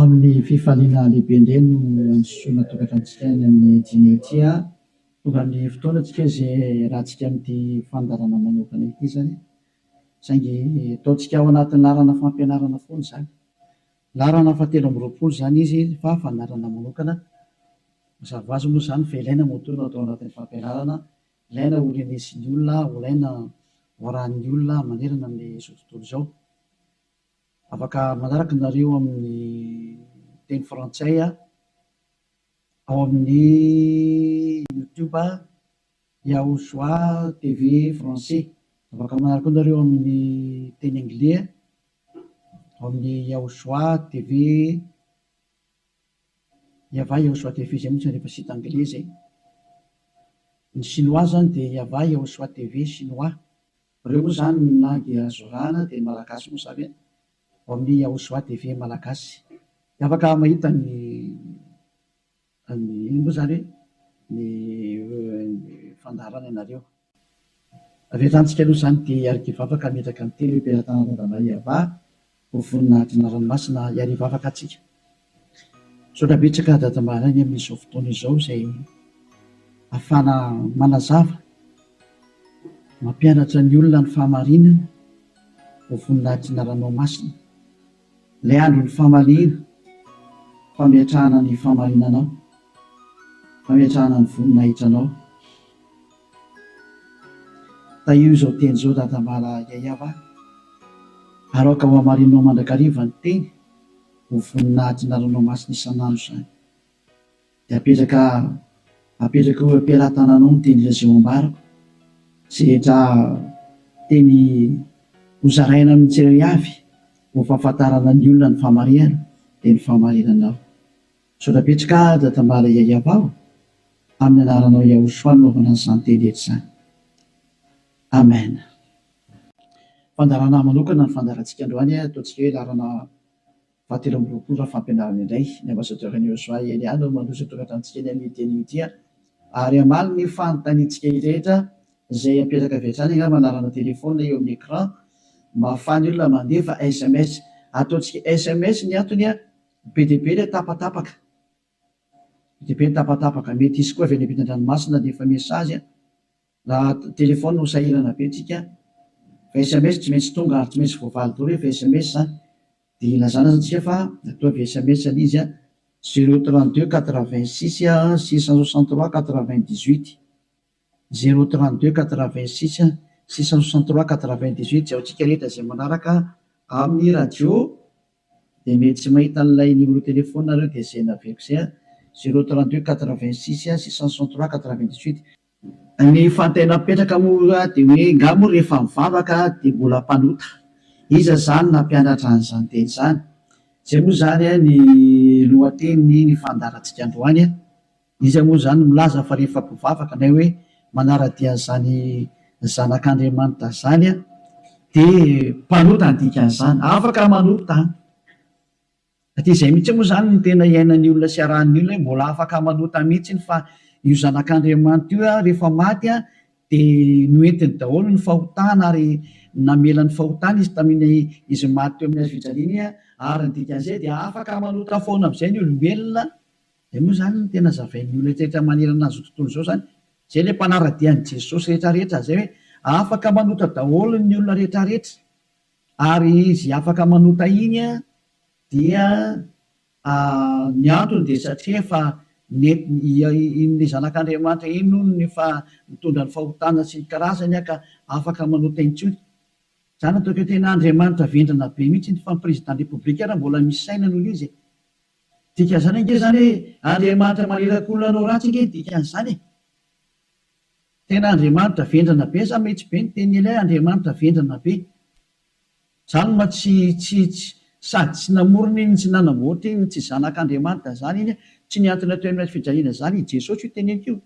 Amin'ny fifaliana lehibe indray no andisoana tokantranontsika any amin'ny dîner ity. Tonga amin'ny fotoana isika izay iarahantsika amin'ity fandaharana manokana ity izany. Saingy ataontsika ao anatin'ny laharana fampianarana foana izany. Laharana fahatelo amby 20 izany izy fa fandaharana manokana. Mazava ho azy moa izany fa ilaina moa no atao anatin'ny fampianarana. Ilaina ho renesin'ny olona, ho ilaina ho arahin'ny olona manerana amin'izao tontolo izao. Afaka manaraka nareo amin'ny teny frantsay ao amin'ny YouTube Yahushua TV français. Afaka manaraka koa nareo amin'ny teny anglais ao amin'ny Yahushua TV Yava Yahushua TV izay moa tsy rehefa site anglais izay. Ny chinois zany dia Yava Yahushua TV chinois. Ireo moa izany ny langue azo arahana dia ny malagasy moa izany ao amin'ny Yahushua TV malagasy. Dia afaka mahita ny ny inona moa izany hoe ny fandaharana ianareo. Avy hatrany tsika aloha izany dia hiaraka hivavaka hametraka ny teny hoe Belatanana Yava ho voninahitry ny anarany masina hiary hivavaka antsika. Misaotra betsaka Dada Maraina amin'izao fotoana izao izay ahafahana manazava, mampianatra ny olona ny fahamarinana ho voninahitry ny anaranao masina. Ilay andron'ny famaliana, fametrahana ny fahamarinanao, fametrahana ny voninahitranao. Tahio izao teny izao Dada Mala Yayava ary aoka ho hamarinao mandrakariva ny teny ho voninahitry ny anaranao masina isan'andro izany. Dia apetraka apetraka eo am-pelatananao ny teny izay ho ambarako, izay rehetra teny hozaraina amin'ny tsirairay avy ho fahafantarana ny olona ny fahamarihana dia ny fahamarinanao. Misaotra betsaka Dada Mala Yayava o! Amin'ny anaranao Yahushua no anaovana an'izany teny rehetra izany. Amen. Fandaharana manokana ny fandaharantsika androany, ataontsika hoe laharana fahatelo amby 20 raha fampianarana indray. Ny ambassadeur an'i Yahushua Elia no mandroso ny tokantranontsika eny amin'ity anio ity ary hamaly ny fanontaniantsika rehetra izay apetraka avy hatrany angamba anarana téléphone eo amin'ny écran mba ahafahan'ny olona mandefa sms. Ataontsika sms ny antony be dia be ilay tapatapaka. Be dia be ny tapatapaka. Mety hisy koa avy any ampitan-dranomasina handefa message. Raha téléphone ho sahirana be tsika. Fa sms tsy maintsy tonga ary tsy maintsy voavaly daholo rehefa sms zany. Dia ilazana zany tsika fa ataovy sms ilay izy 032 86 663 98. 032 86 663 98 izay ho antsika rehetra izay manaraka amin'ny radio dia mety tsy mahita an'ilay numéro téléphone nareo dia izay naveriko izay 032 86 663 98. Ny fanontaniana mipetraka moa dia hoe nga moa rehefa mivavaka dia mbola mpanota? Iza izany nampianatra an'izany teny izany? Izay moa izany ny lohatenin'ny ny fandaharantsika androany. Iza moa izany no milaza fa rehefa mpivavaka na hoe manara-dia an'izany zanak'Andriamanitra izany dia mpanota ny dikan'izany? Afaka manota an! Satria izay mihitsy moa izany no tena iainan'ny olona sy arahan'ny olona hoe mbola afaka manota mihitsy fa io zanak'Andriamanitra io rehefa maty dia noentiny daholo ny fahotana ary namela ny fahotana izy tamin'iny izy maty teo amin'ny hazo fijaliana iny ary ny dikan'izay dia afaka manota foana amin'izay ny olombelona. Izay moa izany no tena zavain'ny olona rehetra manerana an'izao tontolo izao izany. Izay ilay mpanara-dia an'i Jesosy rehetra rehetra izay hoe afaka manota daholo ny olona rehetra rehetra. Ary izy afaka manota iny dia ny antony dia satria efa nentiny iny zanak'Andriamanitra iny hono efa nitondra ny fahotana sy ny karazany ka afaka manota intsony. Izany ataoko hoe tena Andriamanitra vendrana be mihitsy iny fa ny président république ary mbola misy saina noho izy e. Dikan'izany ange izany hoe Andriamanitra maniraka olona hanao ratsy ange ny dikan'izany e. Tena Andriamanitra vendrana be za mihitsy be ny tenin'i Elia Andriamanitra vendrana be. Zany ma tsy tsy tsy sady tsy namorona iny tsy nanamboatra iny tsy zanak'Andriamanitra zany iny tsy nihantona teo amin'ny hazo fijaliana zany i Jesosy io teneniko io.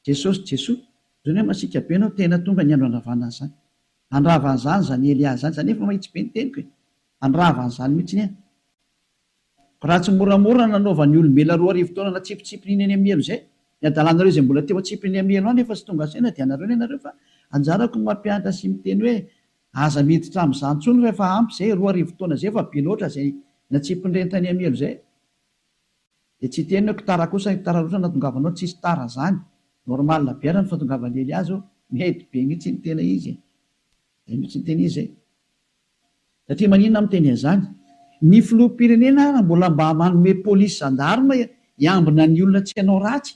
Jesosy Jesoa. Zany hoe masiaka be anao tena tonga ny andro handravana an'izany. Handrava an'izany zany Elia zany zany efa mahitsy be ny teniko e. Handrava an'izany mihitsy an. Raha tsy moramora nanaovan'ny olombelona 2000 taona natsipitsipiny iny any amin'ny helo izay, ny adalanareo izay mbola teo atsipiny amin'ny helo any efa tsy tonga saina dia anareo ny anareo fa anjarako ny mampianatra sy miteny hoe aza miditra amin'izany intsony fa efa ampy izay, 2000 taona izay efa be loatra izay. Natsipin'ireny tany amin'ny helo izay. Dia tsy hiteny hoe tara kosa, tara loatra nahatongavanao, tsisy tara zany. Normal be ary ny fahatongavan'i Elia zao, mety be mihitsy ny tena izy e. Zay mihitsy ny tena izy e. Satria maninona aho miteny an'izany? Ny filoham-pirenena ara mbola mba manome polisy gendarme hiambina ny olona tsy hanao ratsy.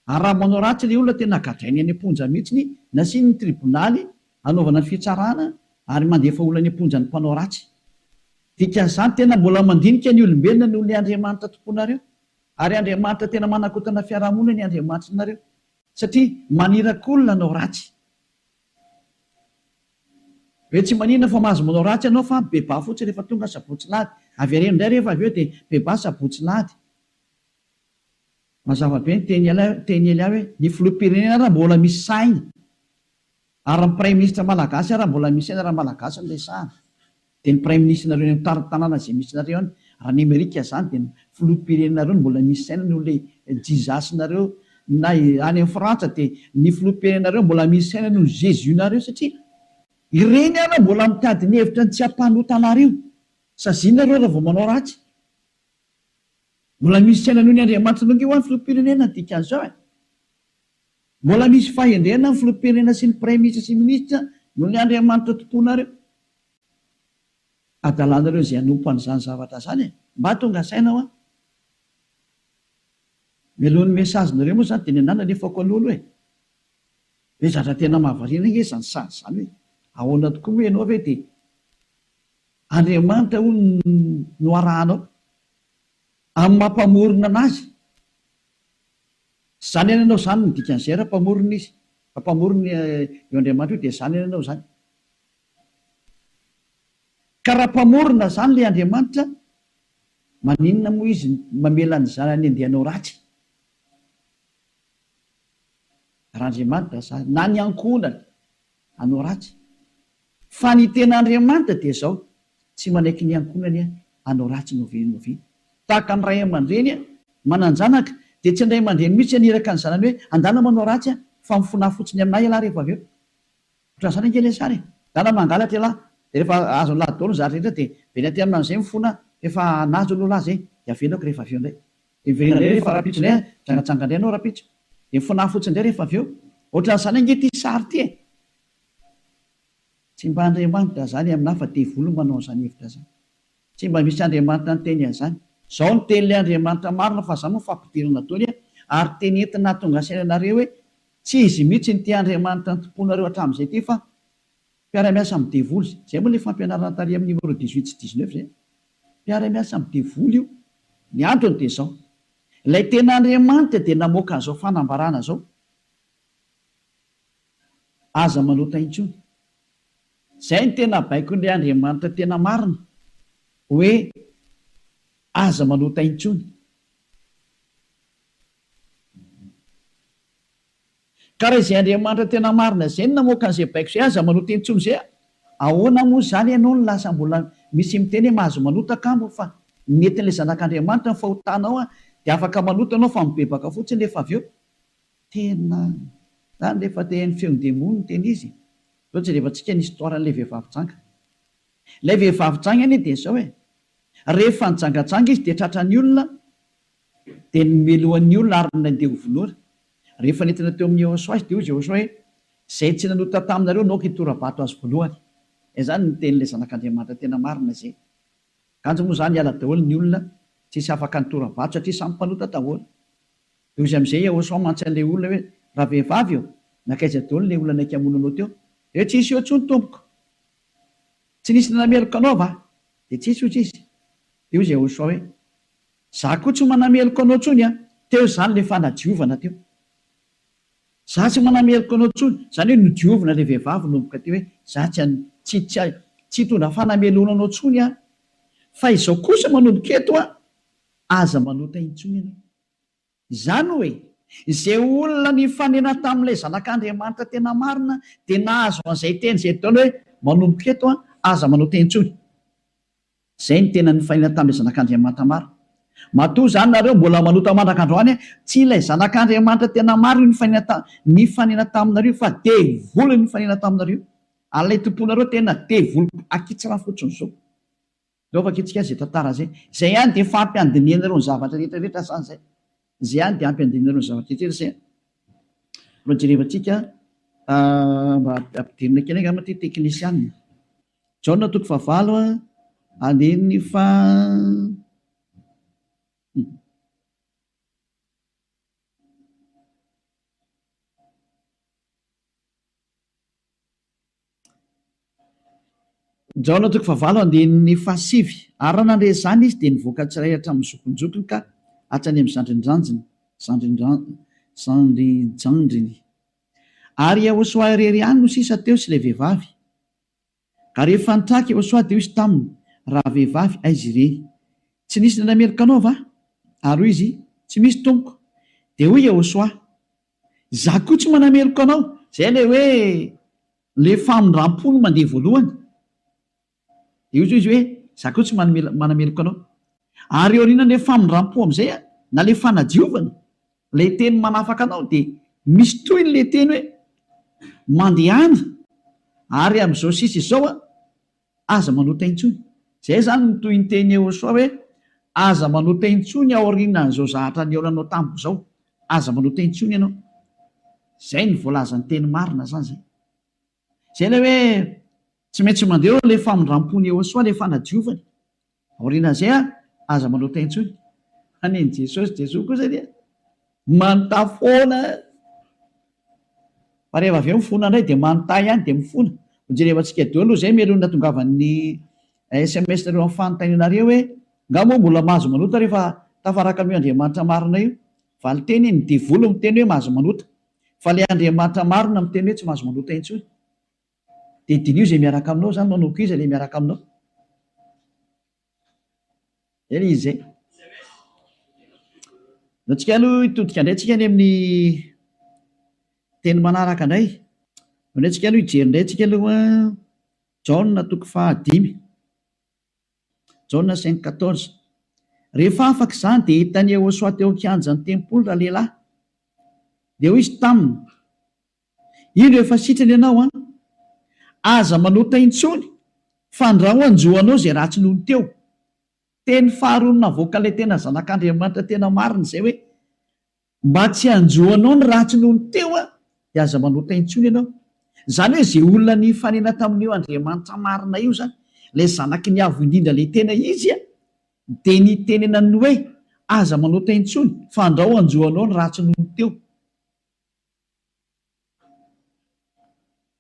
Ary raha manao ratsy ilay olona tena gadrainy any am-ponja mihitsiny, nasiany ny tribonaly hanaovana ny fitsarana ary mandefa olona any am-ponja ny mpanao ratsy. Dikan'izany tena mbola mandinika ny olombelona noho ilay Andriamanitra tompoinareo. Ary Andriamanitra tena manakotana fiarahamonina ny Andriamanitrinareo. Satria maniraka olona hanao ratsy. Hoe tsy maninona fa mahazo manao ratsy ianao fa bebaha fotsiny rehefa tonga sabotsy lahady. Avereno indray rehefa avy eo dia bebaha sabotsy lahady. Mazava be ny teny teny Elia hoe ny filoham-pirenena ara mbola misy saina ary ny praiminisitra malagasy ara mbola misy saina raha malagasy no resahana dia ny praiminisitrinareo any amin'ny tanàna izay misy nareo any raha ny Amerika izany dia ny filoham-pirenenareo no mbola misy saina noho ilay Jesus nareo na any amin'ny Frantsa dia ny filoham-pirenenareo mbola misy saina noho ny Jesus nareo satria ireny ara mbola mitady ny hevitra ny tsy hampanota anareo saziana nareo raha vao manao ratsy. Mbola misy saina noho ny Andriamanitra ange hoa ny filoham-pirenena ny dikan'izao e! Mbola misy fahendrena ny filoham-pirenena sy ny praiminisitra sy minisitra noho ny Andriamanitra tomponareo. Adalanareo izay hanompo an'izany zavatra izany e! Mba tonga saina hoa! Mialohan'ny message-nareo moa izany dia ny anah nalefako aloha aloha e! Hoe zatra tena mahavariana ange izany sary izany hoe ahoana tokoa moa ianao ve dia Andriamanitra hono no arahanao amin'ny maha mpamorona anazy. Izany any ianao izany no dikan'izay raha mpamorona izy. Raha mpamorona io Andriamanitra io dia izany any ianao izany. Ka raha mpamorona izany ilay Andriamanitra, maninona moa izy mamela ny zanany handeha hanao ratsy? Raha Andriamanitra izany, na ny ankohonany, hanao ratsy. Fa ny tena Andriamanitra dia izao, tsy manaiky ny ankohonany hanao ratsy n'oviana n'oviana. Tahaka ny ray aman-dreny manan-janaka, dia tsy ny ray aman-dreny mihitsy haniraka ny zanany hoe, andana manao ratsy aho, fa mifonà fotsiny aminà ialahy rehefa avy eo. Ohatran'izany ange ilay sary e! Andana mangalatra ialahy, dia rehefa azon'ilahy daholo ny zavatra rehetra dia miverina aty aminà amin'izay mifona, efa nahazo aloha lahy izay, dia avelako rehefa avy eo indray. Dia miverina indray rehefa rahampitso indray an, mijangajanga indray ianao rahampitso. Dia mifonaha fotsiny indray rehefa avy eo. Ohatran'izany ange ity sary ity e! Tsy mba Andriamanitra izany aminà fa devoly no manao an'izany hevitra izany. Tsy mba misy Andriamanitra niteny an'izany. Izao no tenin'ilay Andriamanitra marina fa izany moa fampidirana daholo an, ary teny entina hahatonga saina anareo hoe tsy izy mihitsy no ity Andriamanitra nitompoanareo hatramin'izay ity fa mpiara-miasa amin'ny devoly. Izay moa ilay fampianarana tary amin'ny numéro 18 sy 19 izay. Mpiara-miasa amin'ny devoly io. Ny antony dia izao, ilay tena Andriamanitra dia namoaka an'izao fanambarana izao, Aza manota intsony. Izay no tena baikon'ilay Andriamanitra tena marina, hoe aza manota intsony. Ka raha izay Andriamanitra tena marina izay no namoaka an'izay baiko izay, aza manota intsony izay, ahoana moa izany ianao no lasa mbola misy miteny hoe mahazo manota kamo fa nentin'ilay zanak'Andriamanitra ny fahotanao dia afaka manota ianao fa mibebaka fotsiny rehefa avy eo? Tena zany rehefa te haino feon-demony ny tena izy e! Zao jerevantsika ny histoire an'ilay vehivavy janga. Ilay vehivavy janga anie dia izao e! Rehefa nijangajanga izy dia tratran'ny olona Dia nomelohan'ny olona ary nandeha ho vonoina. Rehefa nentina teo amin'i Yehosua izy, dia hoy Yehosua hoe, Izay tsy nanota taminareo no aoka hitora-bato azy voalohany. Izany no tenin'ilay Zanak'Andriamanitra tena marina izay. Kanjo moa izany hiala daholo ny olona, tsisy afaka nitora-bato satria samy mpanota daholo. Dia hoy izy amin'izay Yehosua mantsy an'ilay olona hoe, Ravehivavy ô, nankaiza daholo ilay olona naika hamono anao teo? Dia hoe, Tsisy eo intsony, tompoko. Tsy nisy nanameloka anao va? Dia tsisy, hoy izy. Dia hoy Yehosua hoe, Za koa tsy manameloka anao tsony an! Teo zany le fanadiovana teo. Za tsy manameloka anao tsony, zany hoe nodiovina le vehivavy nomboka teo hoe za tsy an tsy tsy tsy hitondra fanamelohana anao tsony an! Fa izao kosa manomboka eto an, aza manota intsony ianao. Izany hoe, izay olona nifanena tamin'ilay Zanak'Andriamanitra tena marina dia nahazo an'izay teny izay daholo hoe manomboka eto an, aza manota intsony. Izay no tena nifanena tamin'ilay Zanak'Andriamanitra marina. Matoa izany nareo mbola manota mandraka androany an, tsy ilay Zanak'Andriamanitra tena marina io nifanena ta, nifanena taminareo fa devoly no nifanena taminareo. Ary ilay tomponareo tena devoly akitsirano fotsiny izao. Ndao vakintsika izay tantara izay. Izay ihany dia efa ampy handinihanareo ny zavatra rehetra rehetra izany izay. Izay ihany dia ampy handinihanareo ny zavatra rehetra rehetra izay. Mba jerevantsika mba ampidirina kely angamba ity teknisianina. Jaona toko fahavalo andininy faha. Jaona toko fahavalo andininy fahasivy Ary raha nandre izany izy, dia nivoaka tsirairay hatramin'ny zokinjokiny ka hatrany amin'ny zandrinjanjiny, zandrinjandriny. Ary Iehôsoa irery ihany no sisa teo sy ilay vehivavy. Ka rehefa nitraka Iehôsoa, dia hoy izy taminy, Ravehivavy, aiza ireny? Tsy nisy nanameloka anao va? Ary hoy izy, Tsy misy, Tompoko. Dia hoy Iehôsoa, Izaho koa tsy manameloka anao. Izay ilay hoe ilay famindram-po no mandeha voalohany. Dia hoy izy hoe, Izaho koa tsy manameloka anao. Ary aorianan'ilay famindram-po amin'izay, na ilay fanadiovana, ilay teny manafaka anao, dia misy tohiny ilay teny hoe, Mandehana, ary amin'izao sisa izao, Aza manota intsony. Izay izany no tohinteny Yehosua hoe, Aza manota intsony aorianan'izao zahatra nihaonanao tamiko izao. Aza manota intsony ianao. Izay no voalazan'ny teny marina izany izay. Izay ilay hoe tsy maintsy mandeha eo ilay famindram-pon'i Yehosua, ilay fanadiovany. Aorianan'izay aza manota intsony. Fa nen'i Jesosy, Jesoa kosa dia manontà foana. Fa rehefa avy eo mifona indray dia manontà ihany dia mifona. Hojerevantsika daholo aloha izay mialoha ny nahatongavan'ny sms nareo amin'ny fanontanianareo hoe nga moa mbola mahazo manota rehefa tafaraka amin'io Andriamanitra marina io? Valinteny, ny devoly miteny hoe mahazo manota. Fa ilay Andriamanitra marina miteny hoe tsy mahazo manota intsony. Dia diniho izay miaraka aminao izany, manao koa iza ilay miaraka aminao. Zay ilay izy zay. Ndao tsika aloha hitodika indray tsika any amin'ny teny manaraka indray. Ndao indray tsika aloha hijery indray tsika aloha Jaona toko fahadimy. Jaona 5:14. Rehefa afaka izany dia hitan'i Yehosua teo an-kianjan'ny tempoly ralehilahy. Dia hoy izy taminy, Indro efa sitrana ianao an! Aza manota intsony fa andrao hanjo anao izay ratsy nony teo. Teny faharoa navoakan'ilay tena zanak'Andriamanitra tena marina izay hoe, mba tsy hanjo anao ny ratsy nony teo an, dia aza manota intsony ianao. Izany hoe izay olona nifanena tamin'io Andriamanitra marina io izany, ilay zanaky ny Avo Indrindra ilay tena izy an, dia nitenenany hoe, aza manota intsony fa andrao hanjo anao ny ratsy nony teo.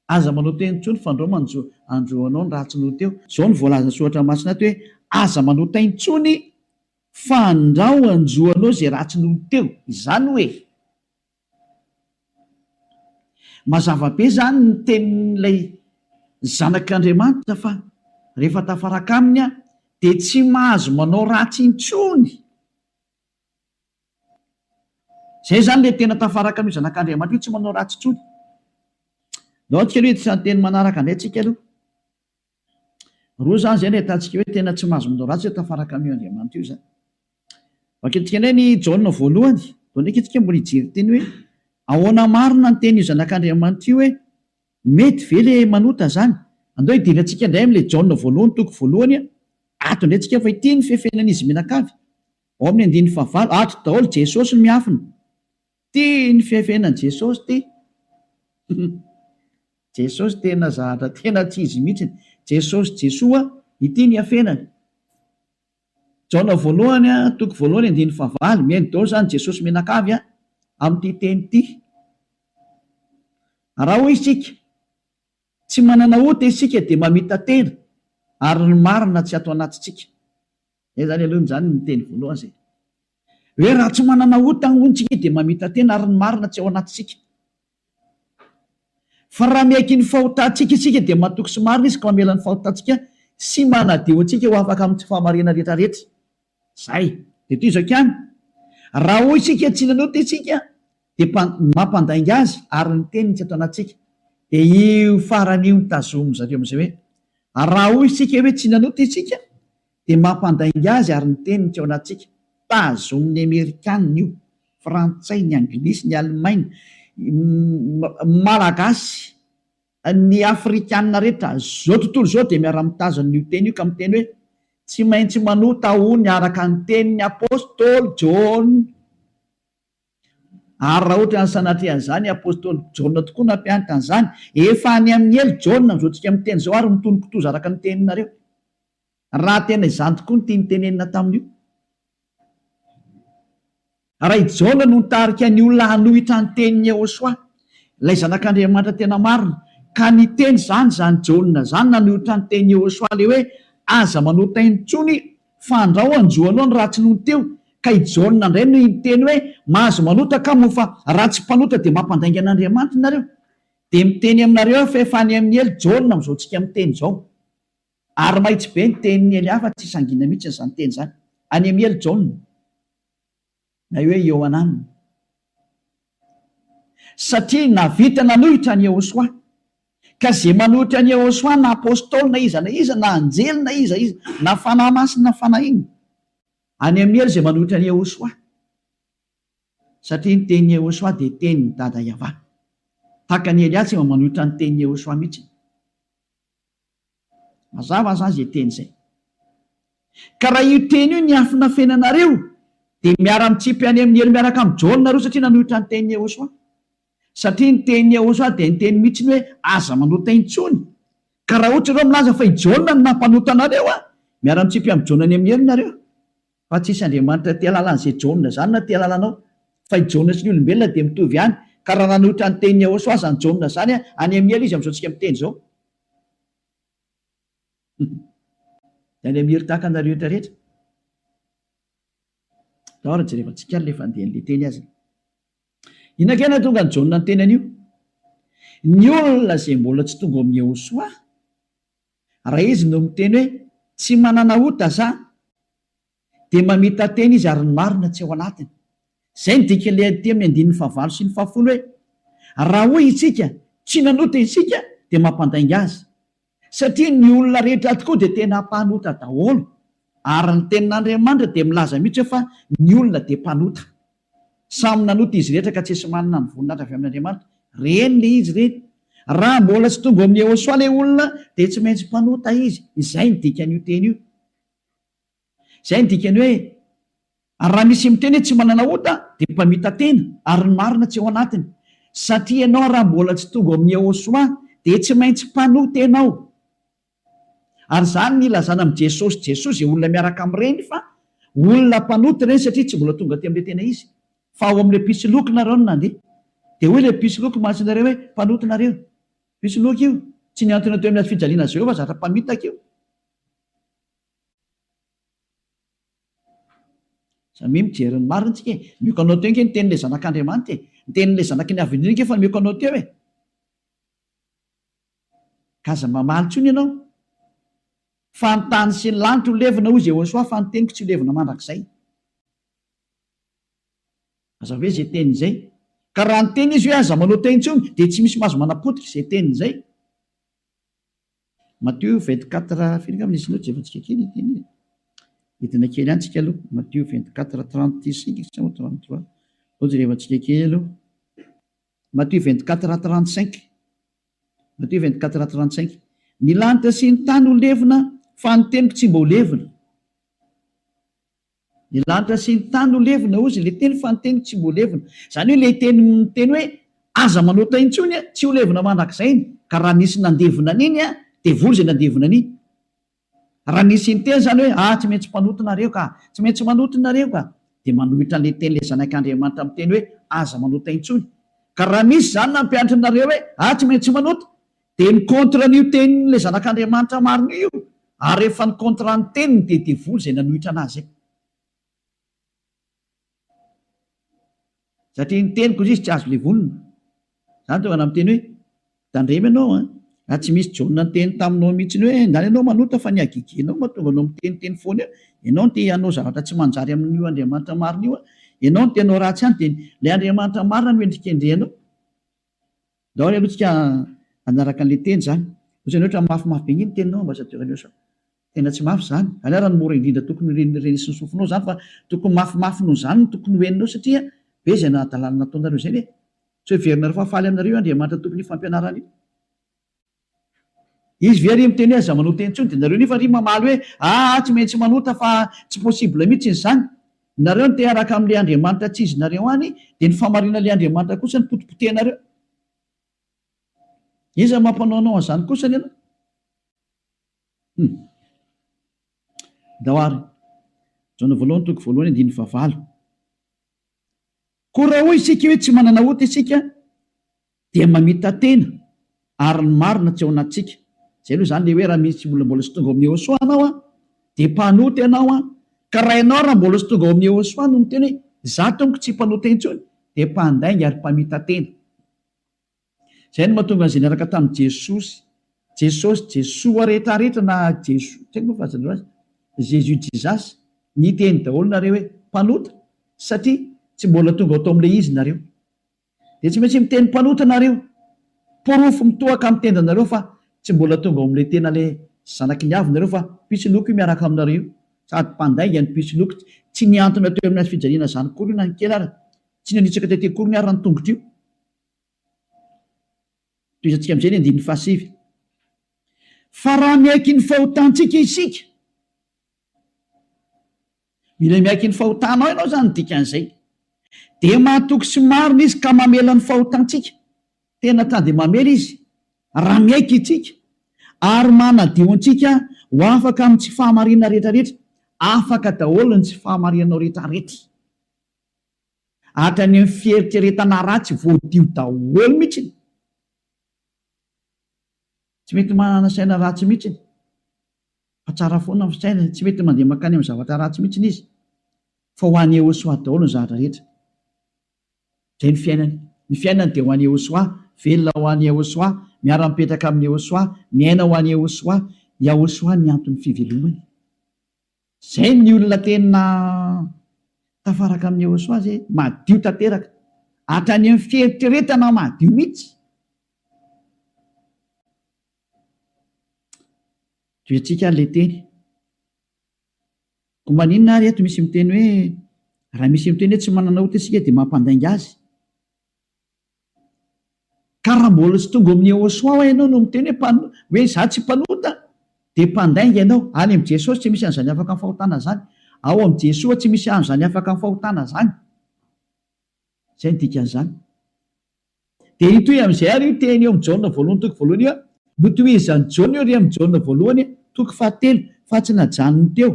Aza manao teny intsony fandrao manjo androanao ny ratsy noho teo. Izao no voalazan'ny soratra masina ato hoe aza manota intsony fandrao anjoanao izay ratsy noho teo. Izany hoe mazava be izany ny tenin'ilay zanak'Andriamanitra fa rehefa tafaraka aminy aho dia tsy mahazo manao ratsy intsony. Zay zany le tena tafaraka an'io zanak'Andriamanitra io tsy manao ratsy intsony. Ndao tsika aloha hiditra ny teny manaraka indray tsika aloha. Roa zany zay no ahitantsika hoe tena tsy mahazo manao ratsy hoe tafaraka amin'io Andriamanitra io zany. Vakintsika indray ny Jaona voalohany. Vao ndraiky tsika mbola hijery teny hoe ahoana marina ny tenin'io zanak'Andriamanitra io hoe mety ve le manota zany. Andao hidirantsika indray amin'ilay Jaona voalohany toko voalohany ato indray tsika fa ity ny fefenan'izy mianakavy. Ao amin'ny andininy fahavalo, ato daholo Jesosy no miafina. Ty ny fiafenan'i Jesosy ty. Jesosy tena zahatra tena tsy izy mihitsiny. Jesosy Jesoa, ity ny iafenany. Jaona voalohany toko voalohany andininy fahavalo, mihaino daholo izany Jesosy mianakavy amin'ity teny ity. Raha hoy isika, tsy manana ota isika dia mamita-tena ary ny marina tsy ato anatintsika. Zay zany aloha zany ny teny voalohany zay. Hoe raha tsy manana ota hono tsika dia mamita-tena ary ny marina tsy ao anatintsika. Fa raha miaiky ny fahotantsika isika dia matoky sy marina izy ka mamela ny fahotantsika sy manadio antsika ho afaka amin'ny tsy fahamarinana rehetra rehetra. Zay. Dia toy izao ihany. Raha hoy isika tsy nanota isika dia mampandainga azy ary ny teniny tsy ato anatintsika. Dia io farany io no tazomin-dry zareo amin'izay hoe raha hoy isika hoe tsy nanota isika dia mampandainga azy ary ny teniny tsy ao anatintsika. Tazomin'ny Amerikanina io, Frantsay, ny Anglisy, ny Alemaina, Malagasy, ny Afrikanina rehetra, izao tontolo izao dia miara-mitazona io teny io ka miteny hoe. Tsy maintsy manota hono araka ny tenin'ny apostoly Jaona. Ary raha ohatra ny sanatria an'izany, apostoly Jaona tokoa nampianatra an'izany. Efa any amin'ny helo Jaona amin'izao tsika miteny izao ary mitono kitoza araka ny teninareo. Raha tena izany tokoa no tiany tenenina tamin'io. Raha i Jaona no nitarika ny olona hanohitra ny tenin'i Yehosua, ilay Zanak'Andriamanitra tena marina, ka niteny izany izany Jaona izany nanohitra ny tenin'i Yehosua ilay hoe aza manota intsony fa andrao hanjo anao ny ratsy nony teo, ka i Jaona indray no niteny hoe mahazo manota ka moa fa raha tsy mpanota dia mampandainga an'Andriamanitra nareo. Dia miteny aminareo aho fa efa any amin'ny helo Jaona amin'izao tsika miteny izao. Ary mahitsy be ny tenin'i Elia fa tsy sangina mihitsy izany teny izany. Any amin'ny helo Jaona. Na hoe Iohanana. Satria nahavita nanohitra an'i Yehosua. Ka izay manohitra an'i Yehosua na apostoly na iza na iza na anjely na iza iza na fanahy masina na fanahy inona. Any amin'ny helo izay manohitra an'i Yehosua. Satria ny tenin'i Yehosua dia tenin'i Dada Yavah. Tahaka an'i Elia tsy mba manohitra ny tenin'i Yehosua mihitsy. Mazava zany zay teny zay. Ka raha io teny io niafinafenanareo dia miara-mitsipy any amin'ny helo miaraka amin'i Jaona nareo satria nanohitra ny tenin'i Yehosua. Satria ny tenin'i Yehosua dia niteny mihitsy ny hoe aza manota intsony. Ka raha ohatra ianareo milaza fa i Jaona no nampanota anareo an, miara-mitsipy amin'i Jaona any amin'ny helo nareo. Fa tsisy Andriamanitra te halala an'izay Jaona izany na te halala anao. Fa i Jaona sy ny olombelona dia mitovy ihany. Ka raha nanohitra ny tenin'i Yehosua izany Jaona izany an, any amin'ny helo izy amin'izao tsika miteny izao. Dia any amin'ny helo tahaka anareo rehetra rehetra. Ndao ary jerevantsika ary ilay fandehan'ilay teny aza. Inona kay nahatonga an'i Jaona niteny an'io? Ny olona izay mbola tsy tonga ao amin'i Yehosua, Raha izy no miteny hoe tsy manana ota za dia mamita-tena izy ary ny marina tsy ao anatiny. Izay no dikan'ilay aty amin'ny andininy fahavalo sy ny fahafolo hoe raha hoy isika tsy nanota isika dia mampandainga azy. Satria ny olona rehetra tokoa dia tena mpanota daholo ary ny tenin'Andriamanitra dia milaza mihitsy hoe fa ny olona dia mpanota. Samy nanota izy rehetra ka tsisy manana ny voninahitra avy amin'Andriamanitra. Reny le izy reny. Raha mbola tsy tonga ao amin'i Yehosua le olona dia tsy maintsy mpanota izy. Izay ny dikan'io teny io. Izay ny dikany hoe, ary raha misy miteny hoe tsy manana ota dia mpamita-tena ary ny marina tsy ao anatiny. Satria ianao raha mbola tsy tonga ao amin'i Yehosua dia tsy maintsy mpanota ianao. Ary izany ny ilazana amin'i Jesosy Jesoa izay olona miaraka amin'ireny fa olona mpanota ireny satria tsy mbola tonga aty amin'ilay tena izy fa ao amin'ilay mpisoloky nareo no nandeha. Dia hoy ilay mpisoloky mantsy nareo hoe mpanota nareo. Mpisoloky io, tsy nihantona teo amin'ny hazo fijaliana azy ireo fa zatra mpamitaka io. Samia mijery ny marina tsika e. Mioko anao teo ange ny tenin'ilay zanak'Andriamanitra e. Ny tenin'ilay zanaky ny Avo Indrindra ange efa mioko anao teo e. Ka aza mamaly intsony ianao. Fa ny tany sy ny lanitra ho levona, hoy Jehosoa, fa ny teniko tsy ho levona mandrakizay. Aza ve izay teniny izay? Ka raha niteny izy hoe aza manota intsony, dia tsy misy mahazo manapotika izay teniny izay. Matio 24, firy angamba nisy note jerevantsika kely ity anie. Hidina kely ihany tsika aloha. Matio 24, 35 sa 33. Aleo jerevantsika kely aloha. Matio 24, 35. Matio 24, 35. Ny lanitra sy ny tany ho levona, fa ny teniko tsy mba ho levona. Ny lanitra sy ny tany ho levona, hozy ilay teny, fa ny teniko tsy mba ho levona. Izany hoe ilay teny miteny hoe aza manota intsony, tsy ho levona mandrakizay iny. Ka raha nisy nandevona an'iny, devoly izay nandevona an'iny. Raha nisy niteny izany hoe, ah, tsy maintsy mpanota nareo ka, tsy maintsy manota nareo ka, dia manohitra an'ilay teny ilay Zanak'Andriamanitra miteny hoe, aza manota intsony. Ka raha misy izany nampianatra anareo hoe, ah, tsy maintsy manota, dia mi-contre an'io tenin'ilay Zanak'Andriamanitra marina io, ary rehefa ni-contre ny teniny dia devoly izay nanohitra an'azy. Satria ny teniko izy tsy azo levonina. Zany tonga namiteny hoe, tandremo ianao an, raha tsy misy Jaona niteny taminao mihitsy hoe ndany ianao manota fa ny hagegenao mahatonga anao miteniteny foana eo, ianao no te hanao zavatra tsy manjary amin'io Andriamanitra marina io an, ianao no te hanao ratsy any dia ilay Andriamanitra marina no endrikendrehanao. Ndao ary aloha tsika hanaraka an'ilay teny izany. Ohatrany hoe ohatran'ny mafimafy be nge ny teninao ambassadeur Léosa. Tena tsy mafy izany. Izany ary no mora indrindra tokony ho renesin'ny sofinao izany fa tokony mafimafy noho izany no tokony ho henonao satria be izay nahadalana nataonareo izay ve? Tsy ho heverinareo fa faly aminareo io Andriamanitra tompon'io fampianarana io. Izy ve ary miteny hoe aza manota intsony dia nareo nefa ary mamaly hoe aa tsy maintsy manota fa tsy possible mihitsy izany. Nareo no te hiaraka amin'ilay Andriamanitra tsy izy nareo any dia ny fahamarinan'ilay Andriamanitra kosa no potipotehinareo. Iza mampanao anao an'izany kosany ianao? Hum. Ndao ary. Jaona voalohany toko voalohany andininy fahavalo. Koa raha hoy isika hoe tsy manana ota isika dia mamita-tena ary ny marina tsy ao anatintsika. Izay aloha izany ilay hoe raha misy olona mbola tsy tonga ao amin'i Yehosua ianao an, dia mpanota ianao an, ka raha ianao raha mbola tsy tonga ao amin'i Yehosua no miteny hoe izaho tompoko tsy mpanota intsony dia mpandainga ary mpamita-tena. Izay no mahatonga an'izay niaraka tamin'i Jesosy, Jesosy, Jesoa rehetrarehetra na Jeso, tsy haiko moa fahazanareo azy, Jesus Jesus, niteny daholo nareo hoe mpanota satria tsy mbola tonga ao tao amin'ilay izy nareo. Dia tsy maintsy miteny mpanota nareo. Porofo mitohaka amin'ny tendanareo fa tsy mbola tonga ao amin'ilay tena ilay zanaky ny avo nareo fa mpisoloky io miaraka aminareo io. Sady mpandainga ny mpisoloky, tsy nihantona teo amin'ny hazo fijaliana izany akory io na ny kely ara, tsy nanitsaka tety akory ny ara ny tongotra io. Tohizantsika amin'izay ny andininy fahasivy. Fa raha miaiky ny fahotantsika isika, mila miaiky ny fahotanao ianao izany ny dikan'izay, dia mahatoky sy marina Izy ka mamela ny fahotantsika. Tena ta dia mamela Izy raha miaiky isika, ary manadio antsika ho afaka amin'ny tsy fahamarinana rehetrarehetra. Afaka daholo ny tsy fahamarinanao rehetrarehetra. Hatrany amin'ny fieritreretana ratsy voadio daholo mihitsiny. Tsy mety manana saina ratsy mihitsiny. Fa tsara foana ny fisainany, tsy mety mandeha mankany amin'ny zavatra ratsy mihitsiny izy. Fa ho an'i Yehosua daholo ny zavatra rehetra. Izay ny fiainany. Ny fiainany dia ho an'i Yehosua, velona ho an'i Yehosua, miara-mipetraka amin'i Yehosua, miaina ho an'i Yehosua. Yahosua ny anton'ny fivelomany. Zay ny olona tena tafaraka amin'i Yehosua zay, madio tanteraka. Hatrany amin'ny fieritreretana madio mihitsy. Tohizantsika ary ilay teny. Koa maninona ary eto misy miteny hoe raha misy miteny hoe tsy manana ota isika dia mampandainga azy. Ka raha mbola tsy tonga ao amin'i Yehosua hoa ianao no miteny hoe mpano, hoe izaho tsy mpanota, dia mpandainga ianao. Any amin'i Jesosy tsy misy an'izany afaka amin'ny fahotana izany. Ao amin'i Jesoa tsy misy an'izany afaka amin'ny fahotana izany. Izay no dikan'izany. Dia hitohy amin'izay ary io teny eo amin'i Jaona voalohany toko voalohany io. Notohizan'i Jaona io ery amin'i Jaona voalohany toko fahatelo, fa tsy najanony teo,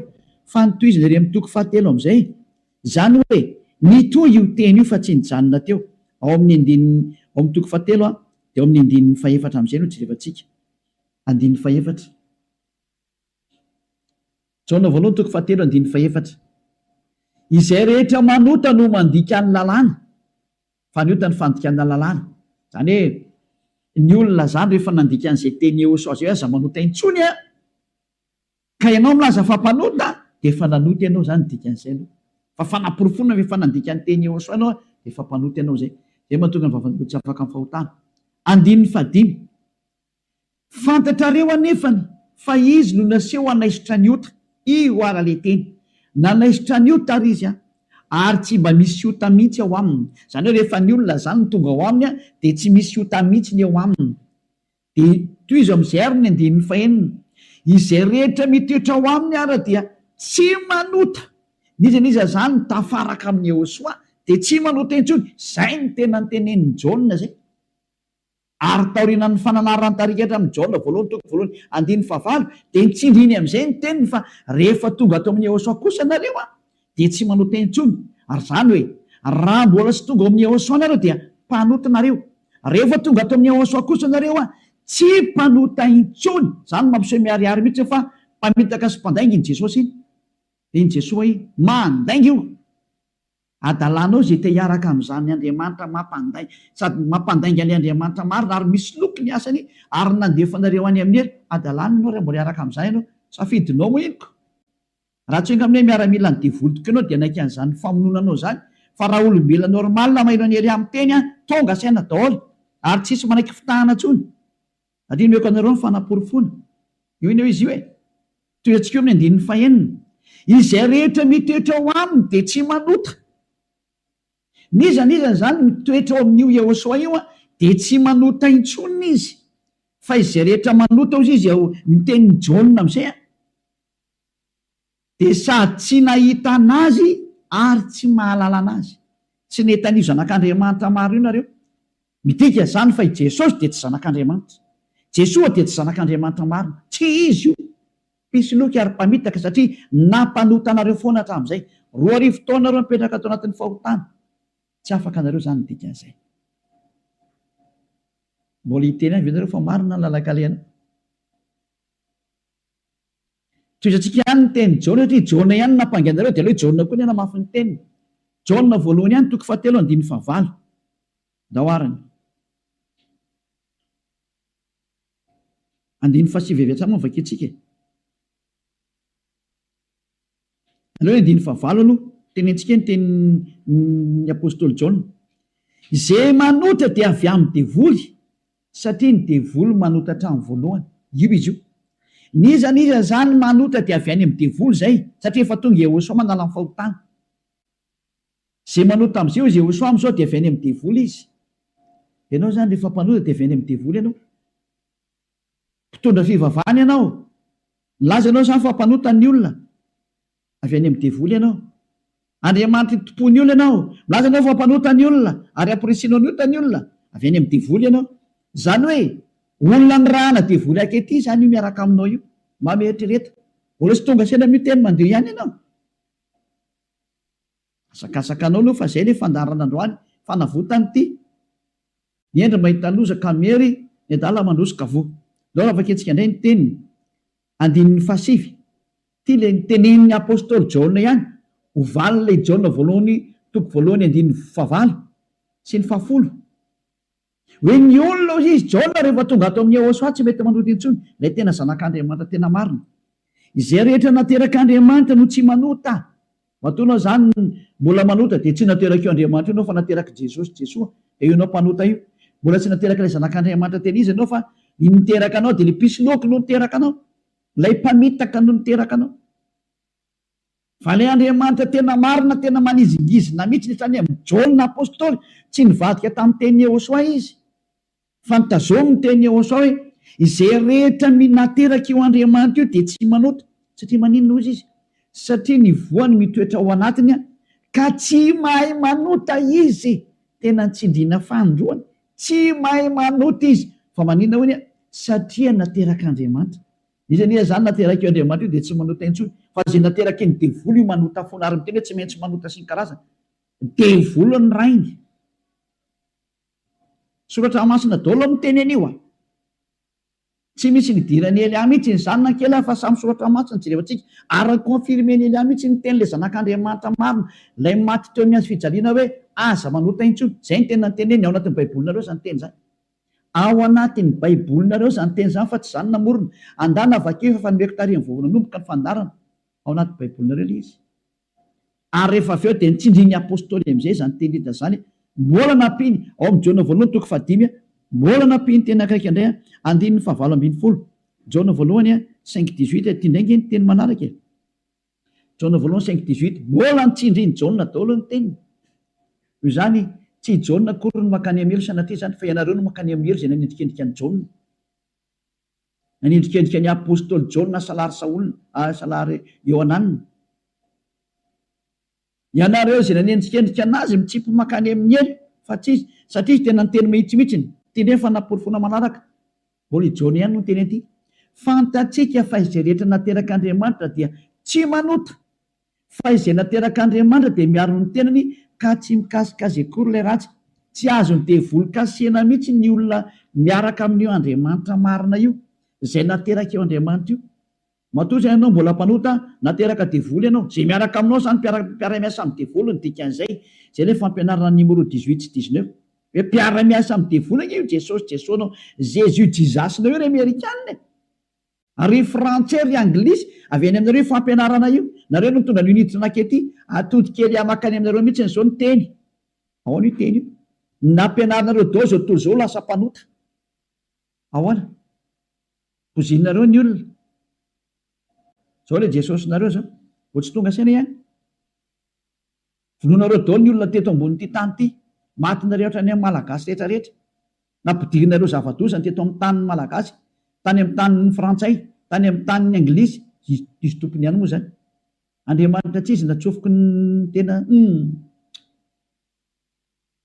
fa notohizany ery amin'ny toko fahatelo amin'izay. Izany hoe, nitohy io teny io fa tsy nijanona teo. Ao amin'ny andininy, ao amin'ny toko fahatelo dia ao amin'ny andininy fahefatra amin'izay no jerevantsika. Andininy fahefatra. Jaona voalohany toko fahatelo andininy fahefatra. Izay rehetra manota no mandika ny lalàna, fa ny ota ny fandikana lalàna. Izany hoe, ny olona izany rehefa nandika an'izay teny Yehosua izay hoe aza manota intsony an! Ka ianao milaza fa mpanota dia efa nanota ianao izany ny dikan'izay aloha. Fa fanaporofoana fa efa nandika ny teny Yehosua ianao dia efa mpanota ianao izay. Izay mahatonga ny vavan'olona tsy afaka amin'ny fahotana. Andininy fahadimy. Fantatrareo anefany fa izy no naseho hanaisotra ny ota. Io ara le teny. Nanaisotra ny ota ary izy an. Ary tsy mba misy ota mihitsy ao aminy. Izany hoe rehefa ny olona izany no tonga ao aminy an dia tsy misy ota mihitsy ny eo aminy. Dia tohizo amin'izay ary ny andininy fahenina, Izay rehetra mitoetra ao aminy ara dia tsy manota. N'iza n'iza izany mitafaraka amin'i Yehosua dia tsy manota intsony. Izay no tena notenenin'i Jaona izay. Ary taorianan'ny fananaran'ny tarika hatramin'i Jaona voalohany toko voalohany andininy fahavalo dia nitsindriny amin'izay ny teniny fa rehefa tonga ato amin'i Yehosua kosa nareo an, dia tsy manota intsony. Ary izany hoe, raha mbola tsy tonga ao amin'i Yehosua nareo dia mpanota nareo. Rehefa tonga ato amin'i Yehosua kosa nareo an, tsy mpanota intsony. Izany no mampiseho miharihary mihitsy fa mpamitaka sy mpandainga iny Jesosy iny. Iny Jesoa iny. Mandainga io. Adalanao izay te hiaraka amin'izany Andriamanitra mampandainga, sady mampandainga ilay Andriamanitra marina ary misoloky ny asany ary nandefa anareo any amin'ny helo. Adalana ianao raha mbola hiaraka amin'izany ianao. Safidinao moa iny ko. Raha tsy enga amin'ny hoe miaramila ny devoly tokoa ianao dia hanaiky an'izany famonoana anao izany fa raha olombelona normal maheno an'i Elia miteny an, tonga saina daholo ary tsisy manaiky fitahana intsony. Ary omeko anareo ny fanaporofoana. Io anie izy io e. Tohiantsika eo amin'ny andininy fahenina. Izay rehetra mitoetra ao aminy dia tsy manota. N'iza n'iza izany mitoetra ao amin'io Yehosua io dia tsy manota intsony izy. Fa izay rehetra manota hozy izy ao ny tenin'i Jaona amin'izay an, dia sady tsy nahita an'Azy ary tsy mahalala an'Azy. Tsy nahita an'io Zanak'Andriamanitra maro io nareo. Midika izany fa i Jesosy dia tsy Zanak'Andriamanitra. Jesoa dia tsy Zanak'Andriamanitra marina. Tsy Izy io. Mpisoloky ary mpamitaka satria nampanota anareo foana hatramin'izay. 2000 taona nareo nipetraka tao anatin'ny fahotana. Tsy afaka anareo izany ny dikan'izay. Mbola hiteny ihany ve nareo fa marina ny lalan-kalehanao? Tohizantsika ihany ny tenin'i Jaona satria Jaona ihany no nampangy anareo dia aleo i Jaona koa ny hanamafy ny teniny. Jaona voalohany ihany toko fahatelo andininy fahavalo. Ndao arany. Andininy fahasivy avy hatrany moa no vakintsika e. Aleo ny andininy fahavalo aloha, tenentsika ny tenin'ny apostoly Jaona. Izay manota dia avy amin'ny devoly, satria ny devoly manota hatramin'ny voalohany. Io izy io. N'iza n'iza izany manota dia avy any amin'ny devoly izay, satria efa tonga Yehosua manala ny fahotana. Izay manota amin'izay hoy Yehosua amin'izao dia avy any amin'ny devoly izy. Ianao izany rehefa mpanota dia avy any amin'ny devoly ianao. Mpitondra fivavahana ianao. Milaza ianao izany fa mpanota ny olona. Avy any amin'ny devoly ianao. Andriamanitry ny tompon'ny olona ianao. Milaza ianao fa mpanota ny olona ary amporisihinao ny ota ny olona. Avy any amin'ny devoly ianao. Izany hoe olona nirahana devoly ankehitriny izany io miaraka aminao io. Mba mieritrereta. Mbola tsy tonga saina amin'io teny mandeha ihany ianao. Asakasaka anao aloha fa zay le fandaharana androany, fanavotana ity. Ny hendry mahita loza ka miery, ny adala mandroso ka voa. Ndao raha vakintsika indray ny teniny, andininy fahasivy. Ity le nitenenin'ny apostoly Jaona ihany, ho valin'ilay Jaona voalohany toko voalohany andininy fahavalo sy ny fahafolo. Hoe ny olona hoy izy, Jaona rehefa tonga ato amin'i Yehosua tsy mety manota intsony, ilay tena zanak'Andriamanitra tena marina. Izay rehetra naterak'Andriamanitra no tsy manota. Matoa ianao izany mbola manota dia tsy naterak'io Andriamanitra io ianao fa naterak'i Jesosy, Jesoa, dia io ianao mpanota io. Mbola tsy naterak'ilay zanak'Andriamanitra tena izy ianao fa ny niteraka anao dia ilay mpisoloky no niteraka anao. Ilay mpamitaka no niteraka anao. Fa ilay Andriamanitra tena marina, tena manizingizina mihitsy, hatrany amin'i Jaona apostoly, tsy nivadika tamin'ny tenin'i Yehosua izy, fa notazominy ny tenin'i Yehosua hoe, Izay rehetra nateraka io Andriamanitra io dia tsy manota. Satria maninona hozy izy? Satria ny voany mitoetra ao anatiny ka tsy mahay manota izy. Tena nitsindriana fanindroany, tsy mahay manota izy. Fa maninona hoy? Satria naterak'Andriamanitra. Iza anie izany naterak'io Andriamanitra io dia tsy manota intsony fa izay nateraky ny devoly io manota foana ary miteny hoe tsy maintsy manota sy ny karazany. Devoly ny rainy. Soratra masina daholo miteny an'io a. Tsy misy nidiran'i Elia mihitsy izany na kely ary fa samy soratra masina jerevantsika ary ni-confirmer-n'i Elia mihitsy ny tenin'ilay zanak'Andriamanitra marina ilay maty teo amin'ny hazo fijaliana hoe aza manota intsony. Izay ny teny noteneniny ao anatin'ny baibolinareo izany teny izany. Ao anatin'ny baibolinareo izany teny izany fa tsy izaho no namorona. Andana vakio efa fa nomeko tarihiny vao nanomboka ny fandaharana. Ao anaty baibolinareo ilay izy. Ary rehefa avy eo dia nitsindrin'ny apostoly amin'izay izany teny rehetra izany. Mbola nampiany, ao amin'ny Jaona voalohany toko fahadimy, mbola nampiany teny akaiky indray, andininy fahavalo ambin'ny folo. Jaona voalohany cinq dix-huit, ity indray ange ny teny manaraka e. Jaona voalohany cinq dix-huit, mbola nitsindrin'i Jaona daholo ny teniny. Noho izany, tsy i Jaona akory no mankany amin'ny helo sanatria izany, fa ianareo no mankany amin'ny helo izay nanendrikendrika an'i Jaona. Nanendrikendrika ny apostoly Jaona salary Saola, salary Iohanana. Ianareo izay nanendrikendrika an'azy mitsipy mankany amin'ny helo, fa tsy izy, satria izy tena niteny mahitsy mihitsiny. Ity indray ny fanaporofoana manaraka. Mbola i Jaona ihany no niteny an'ity. Fantatsika fa izay rehetra naterak'Andriamanitra dia tsy manota, fa izay naterak'Andriamanitra dia miaro ny tenany ka tsy mikasika azy akory ilay ratsy. Tsy azon'ny devoly kasihina mihitsy ny olona miaraka amin'io Andriamanitra marina io, izay naterak'io Andriamanitra io. Matoa izay ianao mbola mpanota, nateraka devoly ianao. Izay miaraka aminao izany mpiara mpiara-miasa amin'ny devoly ny dikan'izay. Izay ilay fampianarana numéro dix-huit sy dix-neuf. Hoe mpiara-miasa amin'ny devoly ange io Jesosy Jesoa-nao, Jésus Jesus-nao io ry Amerikana e! Ary ry Frantsay ry Anglisy, avy any aminareo io fampianarana io. Nareo no nitondra an'io niditra nankety. Atody kely mankany aminareo mihitsy izao ny teny. Ahoana io teny io? Nampianarinareo daholo izao tontolo izao ho lasa mpanota. Ahoana? Pozinareo ny olona. Zao le Jesosinareo zao. Vao tsy tonga saina ihany. Vonoinareo daholo ny olona teto ambonin'ity tany ity. Matinareo hatrany amin'ny Malagasy rehetra rehetra. Nampidirinareo zava-doza ny teto amin'ny tanin'ny Malagasy, tany amin'ny tanin'ny Frantsay, tany amin'ny tanin'ny Anglisy, izy izy tompony ihany moa izany. Andriamanitra tsy izy natsofoky ny tena humm.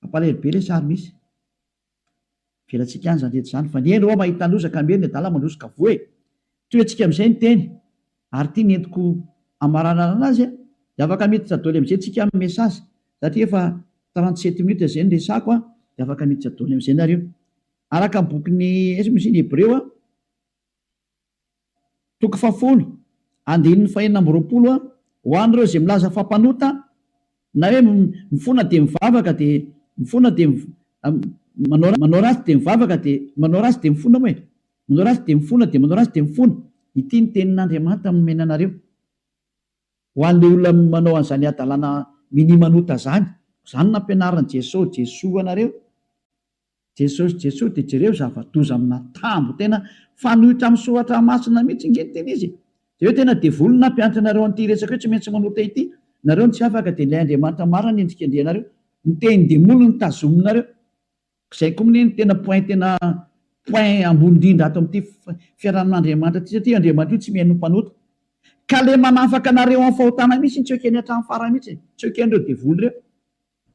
Mampalahelo be ilay sary misy. Avelantsika any izany rehetra izany fa ny hendry hoa mahita loza ka miery ny adala mandroso ka voa e! Tohiantsika amin'izay ny teny ary ity ny entiko hamaranana anazy a! Dia afaka miditra doly amin'izay tsika amin'ny message satria efa 37 minutes izay ny resako a! Dia afaka miditra doly amin'izay nareo. Araka ny bokin'ny aiza moa izy iny Hebreo a! Toko fahafolo, andininy fahenina amby 20, Ho an'ireo izay milaza fa mpanota, na hoe mifona dia mivavaka dia mifona dia manao manao ratsy dia mivavaka dia manao ratsy dia mifona moa e! Manao ratsy dia mifona dia manao ratsy dia mifona. Ity ny tenin'Andriamanitra nomena anareo. Ho an'ilay olona manao an'izany hadalana minia manota izany, izany no nampianarin'i Jesoa, Jesoa anareo. Jesosy Jesoa dia jereo zava-doza amina tambo tena fanohitra amin'ny soratra masina mihitsy nge ny tena izy e! Jereo tena devoly no nampianatra anareo an'ity resaka hoe tsy maintsy manota ity, nareo no tsy afaka dia ilay Andriamanitra marina no endrikendrehanareo, ny tenin-demoly no tazominareo, izay koa mne no tena point tena point ambony indrindra ato amin'ity fiarahamin'Andriamanitra ity satria Andriamanitra io tsy mihaino ny mpanota ka le manafaka anareo amin'ny fahotana mihitsy no tsy ekeny hatramin'ny farany mihitsy e! tsy eken'ireo devoly ireo.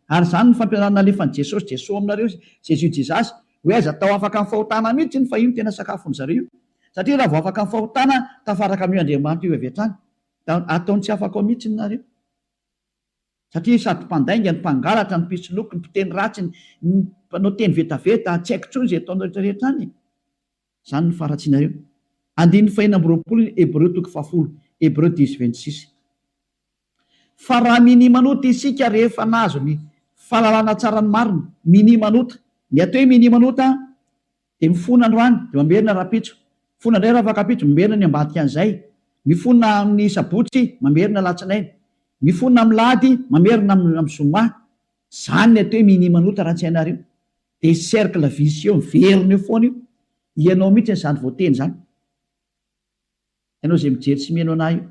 Ary izany no fampianarana alefan'i Jesosy, Jesoa aminareo, Jésus Jesus, hoe aza atao afaka amin'ny fahotana mihitsy iny fa io no tena sakafon'ny zareo io. Satria raha vao afaka amin'ny fahotana, tafaraka amin'io Andriamanitra io avy hatrany. Da ataony tsy afaka ao mihitsy nareo. Satria sady mpandainga, ny mpangalatra, ny mpisoloky, ny mpiteny ratsy, ny mpanao teny vetaveta, tsy haiko intsony izay ataonareo rehetra rehetra any e. Izany no faharatsianareo. Andininy fahenina amby 20 Hebreo toko fahafolo, Hébreux dix 26. Fa raha minia manota isika rehefa nahazo ny fahalalana tsara ny marina, minia manota. Ny atao hoe minia manota dia mifona androany dia mamerina rahampitso, mifona indray rahafakampitso, mamerina ny ambadika an'izay, mifona amin'ny sabotsy, mamerina alatsinainy, mifona amin'ny lahady, mamerina amin'ny zoma. Izany ny atao hoe minia manota raha tsy hainareo. Dia cercle vicieux miverina eo foana io. Ianao mihitsy izany voateny izany. Ianao izay mijery sy mihaino anah io.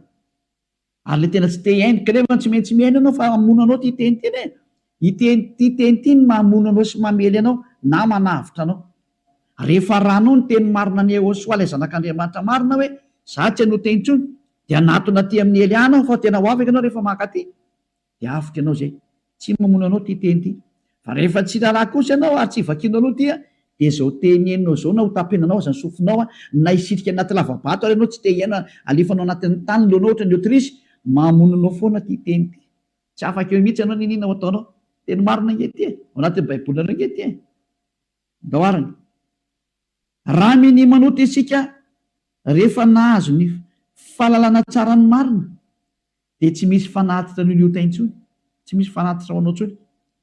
Ary ilay tena tsy te hihaino, kanefa tsy maintsy mihaino ianao fa hamono anao ity teny ity anie. Ity ity teny ity no mamono anao sy mamely anao na manavotra anao. Rehefa arahanao ny teny marina an'i Yehosua ilay zanak'Andriamanitra marina hoe, za tsy hanota intsony, dia hanatona aty amin'i Eliana aho fa tena ho afaka ianao rehefa mankaty. Dia avotra ianao izay. Tsy mamono anao ity teny ity. Fa rehefa tsy raharaha kosa ianao ary tsy vakianao aloha ity dia izao teny henonao izao na ho tapenanao aza ny sofinao na hisitrika anaty lava-bato ary ianao tsy te hihaino alefanao anatin'ny tany ny lohanao ohatran'ny autruche, mamono anao foana ity teny ity. Tsy afaka eo mihitsy ianao n'inon'inona ho ataonao. Teny marina ange ity e! Ao anatin'ny baibolinareo ange ity e! Ndao arany. Raha minia manota isika rehefa nahazo ny fahalalana tsara ny marina dia tsy misy fanatitra noho ny ota intsony, tsy misy fanatitra ho anao intsony.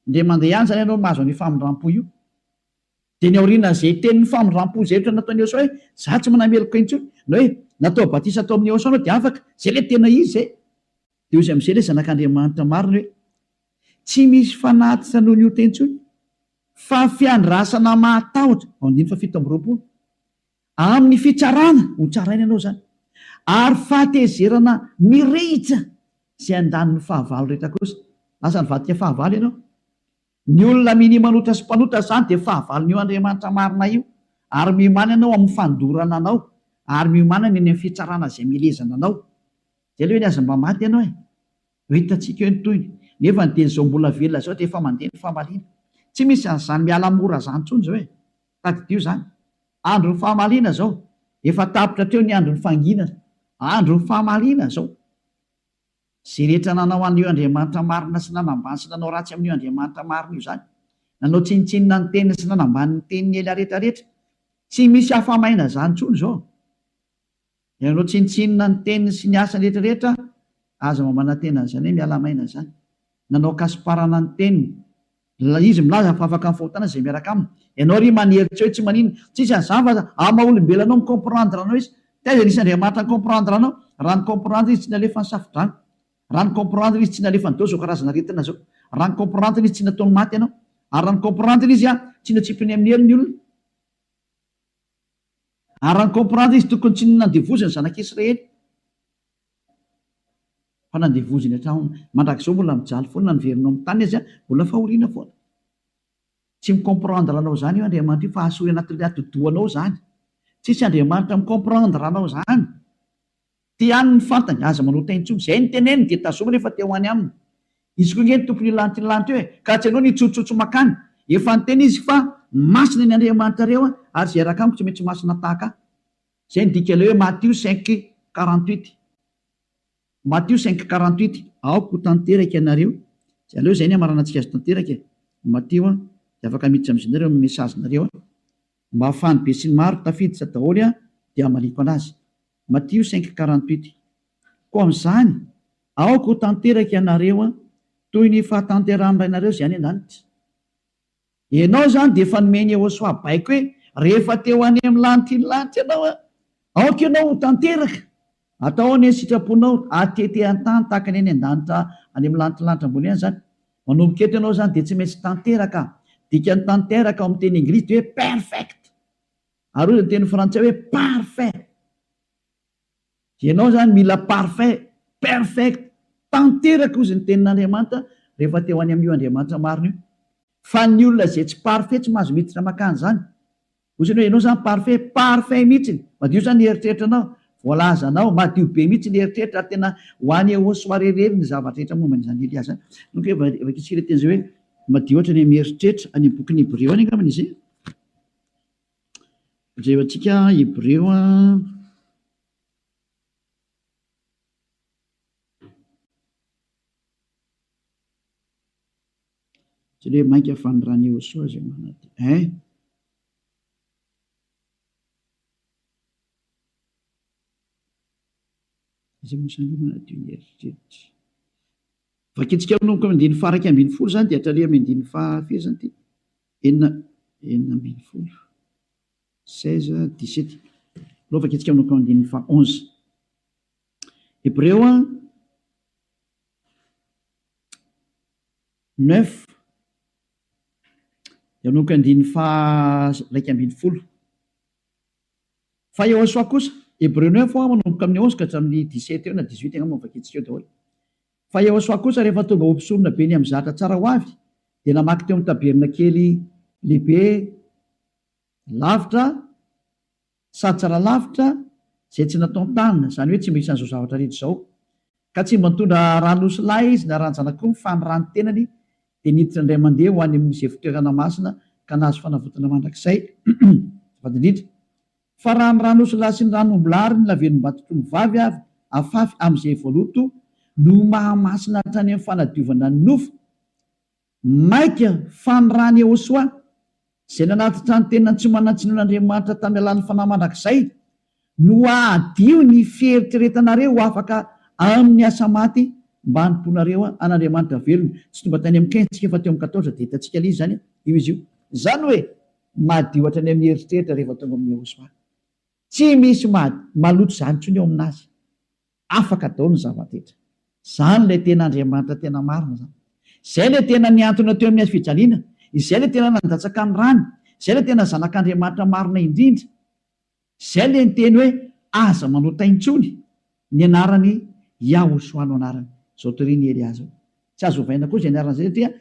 Indray mandeha ihany izany ianao mahazo an'io famindrampo io. Dia ny aorianan'izay tenin'ny famindrampo izay ohatra nataon'i Yehosua hoe, za tsy manameloka intsony, na hoe natao batisa tao amin'i Yehosua anao dia afaka, izay ilay tena izy izay. Dia hoy izy amin'izay ilay zanak'Andriamanitra marina hoe, tsy misy fanatitra noho ny ota intsony, fa fiandrasana mahatahotra, ao andininy faha 27. Amin'ny fitsarana, ho tsaraina ianao izany, ary fahatezerana mirehitra izay handany ny fahavalo rehetra kosa. Lasa nivadika fahavalo ianao. Ny olona minia manota sy mpanota izany dia fahavalon'io Andriamanitra marina io, ary miomàna ianao amin'ny fandorana anao, ary miomàna ny any amin'ny fitsarana izay mielezana anao. Izay aloha eny aza mba maty ianao e! Ho hitantsika eo ny tohiny. Nefa ny dia izao mbola velona izao dia efa mandeha ny famaliana. Tsy misy an'izany miala mora izany intsony izao e! Tadidio izany. Andron'ny famaliana izao. Efa tapitra hatreo ny andron'ny fanginana. Andron'ny famaliana izao. Izay rehetra nanao an'io Andriamanitra marina sy nanambany sy nanao ratsy amin'io Andriamanitra marina io izany. Nanao tsinontsinona ny teniny sy nanambany ny tenin'i Elia rehetrarehetra. Tsy misy afa-maina izany intsony izao. Ianao tsinontsinona ny teniny sy ny asany rehetra rehetra aza mba manantena an'izany hoe miala maina izany. Nanao kasiparana ny teniny. Izy milaza fa afaka amin'ny fahotana izay miaraka aminy. Ianao ry manery tsy hoe tsy maninona. Tsisy an'izany fa amin'ny maha olombelona anao mi-comprendre anao izy. Taiza nisy Andriamanitra ni-comprendre anao? Raha ni-comprendre izy tsy nalefa ny safodrano. Raha ni-comprendre izy tsy nalefa ny dao izao karazana aretina izao. Raha ni-comprendre izy tsy nataony maty ianao. Ary raha ni-comprendre izy tsy natsipiny amin'ny helo ny olona. Ary raha ni-comprendre izy tokony tsy nandevoziny ny zanak'Israely fa nandevoziny hatramin'ny mandrakizao mbola mijaly foana na niverina ao amin'ny taniny aza mbola fahoriana foana. Tsy mi-comprendre anao izany io Andriamanitra io fa asory anatin'ilay atidohanao izany. Tsisy Andriamanitra mi-comprendre anao izany. Ty ihany ny fantany, aza manota intsony. Izay ny teneniny dia tazomy rehefa te ho any aminy. Izy koa ange ny tompon'io lanitra io lanitra io e! Ka tsy ianao no hitsotsotsy makany. Efa niteny izy fa masina ny Andriamanitrareo ary izay hiaraka amiko tsy maintsy masina tahaka ahy. Izay ny dikan'ilay hoe Matio 5, 48. Matio 5, 48, Aoka ho tanteraka ianareo. Aleo izay ny hamaranantsika azy tanteraka e! Matio a! Dia afaka miditra amin'izay nareo amin'ny message-nareo a! Mba hahafahan'ny besinimaro tafiditra daholo a! Dia hamaliako anazy. Matio 5, 48, Koa amin'izany, aoka ho tanteraka ianareo toy ny fahatanterahan'ny Rainareo izay any an-danitra. Ianao izany dia efa nomen'i Yehosua baiko hoe, rehefa te ho any amin'ny lanitry ny lanitra ianao, aoka ianao ho tanteraka. Atao anie ny sitraponao, aty ety an-tany tahaka ny any an-danitra any amin'ny lanitry ny lanitra ambony any izany. Manomboka eto ianao izany dia tsy maintsy tanteraka. Dikan'ny tanteraka ao amin'ny teny anglisy dia hoe perfect. Ary hoy ny teny frantsay hoe parfait. Ianao izany mila parfait, perfect, tanteraka hozy ny tenin'Andriamanitra rehefa te ho any amin'io Andriamanitra marina io. Fa ny olona izay tsy parfait tsy mahazo miditra makany izany. Hozy ny hoe ianao izany parfait, parfait mihitsiny, madio izany ny eritreritranao, voalazanao, madio be mihitsy ny eritreritra ary tena ho any Yehosua irery ny zavatra rehetra momba an'izany Elia izany. Donc vakintsika ilay teny izay hoe madio ohatra ny amin'ny eritreritra, any amin'ny bokin'ny Hebreo any angambany izy. Jerentsika Hebreo a. Tsy hoe mainka fa ny ran'i Yehosua izay manadio. Hein? Iza moa izany manadio ny eritreritra? Vakintsika manomboka amin'ny andininy faha 11 izany dia hatrany amin'ny andininy faha firy izany ity? Enina, 16, 16, 17. Aleo vakintsika manomboka amin'ny andininy faha 11. Hebreo 9 dia manomboka andininy faha 11. Fa Yehosua kosa, Hebreo 9 hoa manomboka amin'ny 11 ka hatramin'ny 17 eo na 18 angamba no vakintsika eo daholo. Fa Yehosua kosa rehefa tonga ho mpisorona be ny amin'ny zatra tsara ho avy dia namaky teo amin'ny tabernakely lehibe lavitra sady tsara lavitra izay tsy nataon-tanana, izany hoe tsy mba isan'izao zavatra rehetra izao. Ka tsy mba nitondra ran'osy lahy izy na ran-janak'omby fa ny ran'ny tenany dia niditra indray mandeha ho any amin'izay fitoerana masina ka nahazo fanavotana mandrakizay. Azafady indrindra. Fa raha ny ran'osy lahy sy ny ran'omby lahy ary ny lavenom-batotr'omby vavy avy afafy amin'izay voaloto no mahamasina hatrany amin'ny fanadiovana ny nofo, Mainka fa ny ran'i Yehosua, izay nanatitra ny tenany tsy manan-tsinoan'Andriamanitra tamin'ny alalan'ny Fanahy mandrakizay, no hahadio ny fieritreretanareo ho afaka amin'ny asa maty mba hanompoanareo an'Andriamanitra velona. Tsy tonga tany amin'ny 15 isika fa teo amin'ny 14 dia hitantsika ilay izy izany, io izy io. Izany hoe madio hatrany amin'ny eritreritra rehefa tonga amin'i Yehosua. Tsy misy maloto izany intsony eo aminazy. Afaka daholo ny zava-drehetra. Izany ilay tena Andriamanitra tena marina izany. Izay ilay tena nihantona teo amin'ny hazo fijaliana. Izay ilay tena nandatsaka ny rany. Izay ilay tena Zanak'Andriamanitra marina indrindra. Izay ilay niteny hoe aza manota intsony. Ny anarany Yahoshuah no anarany. Izao torian'i Elia izao. Tsy azo ovaina koa izay anarana izay satria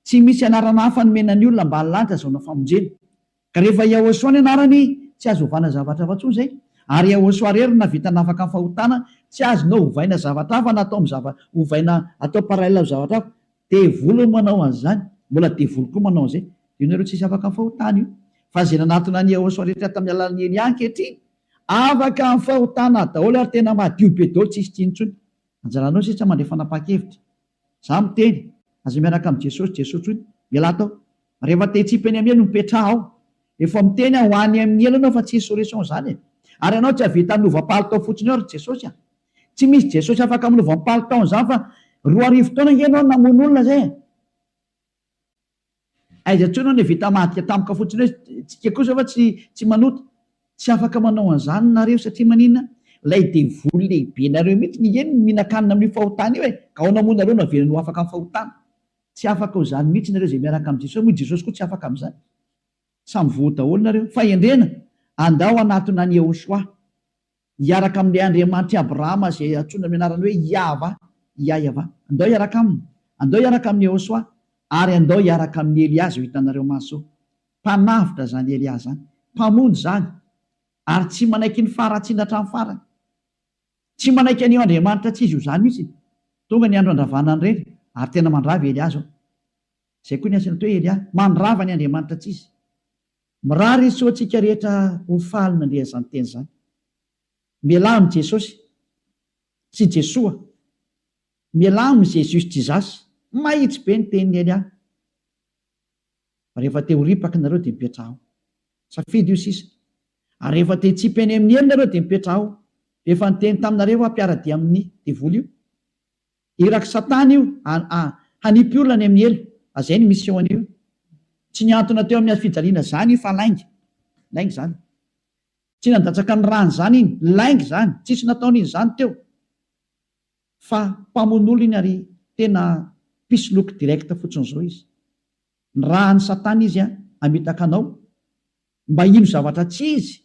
tsy misy anarana hafa nomena ny olona ambany lanitra azahoana famonjena. Ka rehefa Yahoshuah ny anarany, tsy azo ovana zavatra hafa intsony izay. Ary Yahoshuah irery no nahavita nafaka ny fahotana, tsy azonao ovaina zavatra hafa na atao amin'ny zava, ovaina atao parallèle amin'ny zavatra hafa. Devoly no manao an'izany, mbola devoly koa manao an'izay. Io nareo tsisy afaka amin'ny fahotana io. Fa izay nanatona an'i Yahoshuah rehetra tamin'ny alalan'i Elia ankehitriny, afaka amin'ny fahotana daholo ary tena madio be daholo tsisy tsiny intsony. Anjaranao sisa mandray fanapahan-kevitra. Za miteny, aza miaraka amin'i Jesosy, Jesosy hoy, mialà tao. Rehefa te hitsipy eny amin'ny helo, mipetraha ao. Efa miteny aho, ho any amin'ny helo ianao fa tsisy solution izany e. Ary ianao tsy hahavita hanova palitao fotsiny eo ry Jesosy a. Tsy misy Jesosy afaka manova ny palitao an'izany fa 2000 taona ange ianao no namono olona izay e. Aiza intsony aho no vita madika tampoka fotsiny hoe tsika kosa fa tsy tsy manota. Tsy afaka manao an'izany nareo satria maninona? Ilay devoly lehibe nareo mihitsy nge no mihinan-kanina amin'io fahotana io e! Ka ahoana moa nareo no averiny ho afaka amin'ny fahotana? Tsy afaka ho izany mihitsy nareo izay miaraka amin'i Jesosy, moa i Jesosy koa tsy afaka amin'izany. Samy voa daholo nareo. Fahendrena, andao hanatona an'i Yehoshuah. Hiaraka amin'ilay Andriamanitr'i Abrahama izay antsoina amin'ny anarany hoe Iahvah, Iaiavah. Andao hiaraka aminy. Andao hiaraka amin'i Yehoshuah. Ary andao hiaraka amin'i Elia izao hitanareo maso izao. Mpanavotra izany Elia izany. Mpamonjy izany. Ary tsy manaiky ny faharatsiana hatramin'ny farany. Tsy manaiky an'io Andriamanitra tsy izy io izany mihitsy. Tonga ny andro handravana an'ireny, ary tena mandrava i Elia izao. Izay koa ny asany atao hoe Elia. Mandrava ny Andriamanitra tsy izy. Mirary soa antsika rehetra ho faly nandre an'izany teny izany. Mialà amin'i Jesosy sy Jesoa. Mialà amin'i Jesus Jesus. Mahitsy be ny tenin'i Elia. Fa rehefa te ho ripaka nareo dia mipetraha ao. Safidy io sisa. Ary rehefa te hitsipy any amin'ny helo nareo dia mipetraha ao. Efa niteny taminareo aho mpiara-dia amin'ny devoly io. Irak'i satana io hanipy olona any amin'ny helo. Azay ny mission an'io. Tsy nihantona teo amin'ny hazofijaliana zany io fa lainga. Lainga zany. Tsy nandatsaka ny rany zany iny. Lainga zany. Tsisy nataon'iny zany teo. Fa mpamono olona iny ary tena mpisoloky direct fotsiny zao izy. Nirahan'i satana izy hamitaka anao mba hino zavatra tsy izy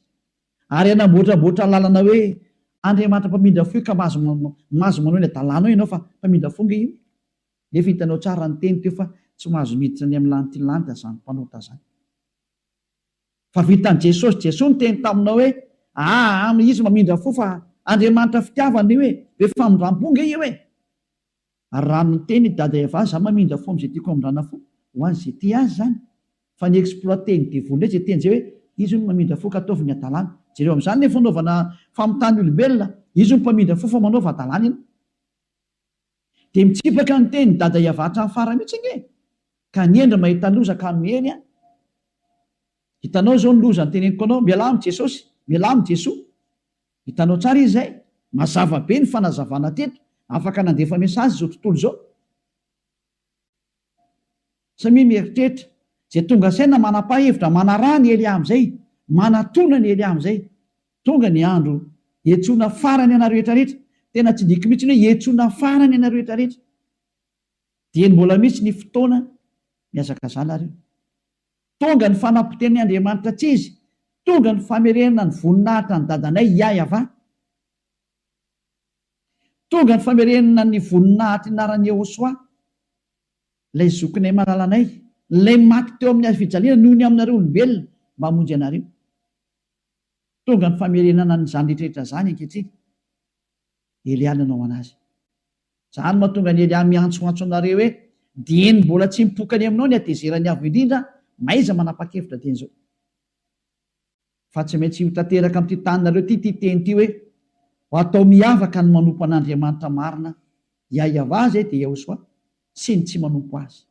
ary hanamboatramboatra lalana hoe Andriamanitra mpamindra fo io ka mahazo mahazo manao ny adalanao ianao fa mpamindra fo nge io. Nefa hitanao tsara ny teny teo fa tsy mahazo miditra any amin'ny lanity lanitra zany mpanota zany. Fa vitan'i Jesosy Jesoa niteny taminao hoe aa izy mamindra fo fa Andriamanitra fitiavana io e, be famindrampo nge io e. Ary raha niteny i Dada Eva za mamindra fo amin'izay tiako hamindrana fo, ho an'izay tia azy izany. Fa ny exploiter ny devoly indray izay teny izay hoe izy hono mamindra fo ka ataovy ny hadalana. Jereo amin'izany ny fanaovana famitahana olombelona, izy hono mpamindra fo fa manaova hadalana ianao. Dia mitsipaka ny tenin'i Dada Eva hatramin'ny farany mihitsy ange e! Ka ny hendry mahita loza ka miheny an! Hitanao izao ny loza noteneniko anao, mialà amin'i Jesosy, mialà amin'i Jesoa. Hitanao tsara izy izay? Mazava be ny fanazavana teto, afaka nandefa message izao tontolo izao. Samia mieritreritra, izay tonga saina manapa-hevitra manaraha ny Elia amin'izay, manatona ny Elia amin'izay. Tonga ny andro hiantsoana farany anareo rehetra rehetra, tena tsindriako mihitsy ny hoe hiantsoana farany anareo rehetra rehetra. Dieny mbola misy ny fotoana mihazakazaha nareo. Tonga ny fanapotehan'ny Andriamanitra tsy izy, tonga ny famerenana ny voninahitra ny dadanay Yahyav. Tonga ny famerenana ny voninahitry ny anaran'i Yehosua, ilay zokinay malalanay, ilay maty teo amin'ny hazo fijaliana noho ny aminareo olombelona mba hamonjy anareo. Tonga ny famerenana an'izany rehetra rehetra izany ankehitriny. Elia nanao anazy. Izany no mahatonga an'i Elia miantsoantso anareo hoe, Dieny mbola tsy mipoka any aminao ny hatezeran'ny Avo Indrindra, mahaiza manapa-kevitra dieny izao. Fa tsy maintsy ho tanteraka amin'ity taninareo ity ity teny ity hoe, Ho atao miavaka ny manompo an'Andriamanitra marina, Yahweh izay dia Yahoshuah, sy ny tsy manompo Azy.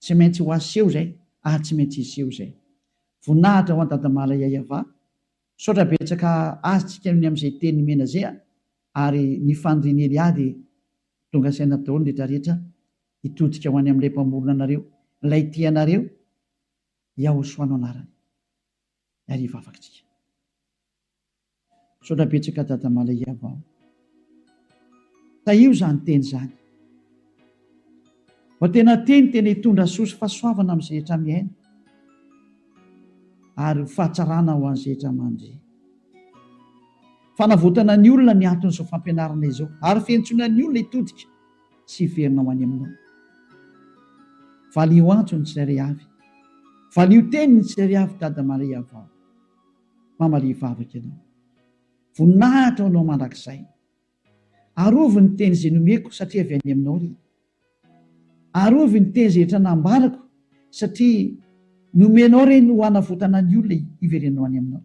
Tsy maintsy ho aseho izay ary tsy maintsy hiseho izay. Voninahitra ho an'i Dadamala Yahweh. Misaotra betsaka azy tsika noho ny amin'izay teny nomena zay a! Ary ny fanirian'i Elia dia tonga saina daholo ny rehetra rehetra hitodika ho any amin'ilay Mpamorona anareo, ilay tia anareo, Yahoshua no anarany. Ary hivavaka tsika. Misaotra betsaka Dada Malaiava o. Tahio izany teny izany. Mba tena teny tena hitondra soa sy fahasoavana amin'izay rehetra mihaino ary ho fahatsarana ho an'izay rehetra mandre. Fanavotana ny olona ny anton'izao fampianarana izao ary fiantsoana ny olona hitodika sy hiverina ho any aminao. Valio antso ny tsirairay avy. Valio teny ny tsirairay avy Dada Maria vao. Mamalia vavaka ianao. Voninahitra ho anao mandrakizay. Arovy ny teny izay nomeko satria avy any aminao ry. Arovy ny teny izay rehetra nambarako satria nomenao ireny ho hanavotana ny olona hiverenao any aminao.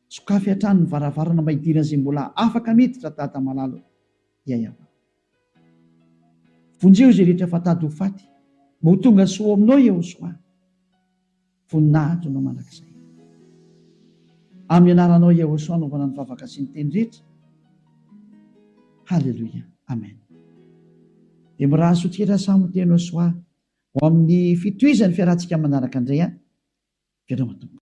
Sokafy hatrany ny varavarana mba hidiran'izay mbola afaka miditra Dada malala o. Yayava. Vonjeo izay rehetra fa tady ho faty mba ho tonga soa ao aminao Yehosoa. Voninahitra anao mandrakizay. Amin'ny anaranao Yehosoa anaovana ny vavaka sy ny teny rehetra. Haleloia. Amen. Dia mirary soa tsika samy ho teny Soa ho amin'ny fitohizan'ny fiarahantsika manaraka indray an. Veloma tompoko.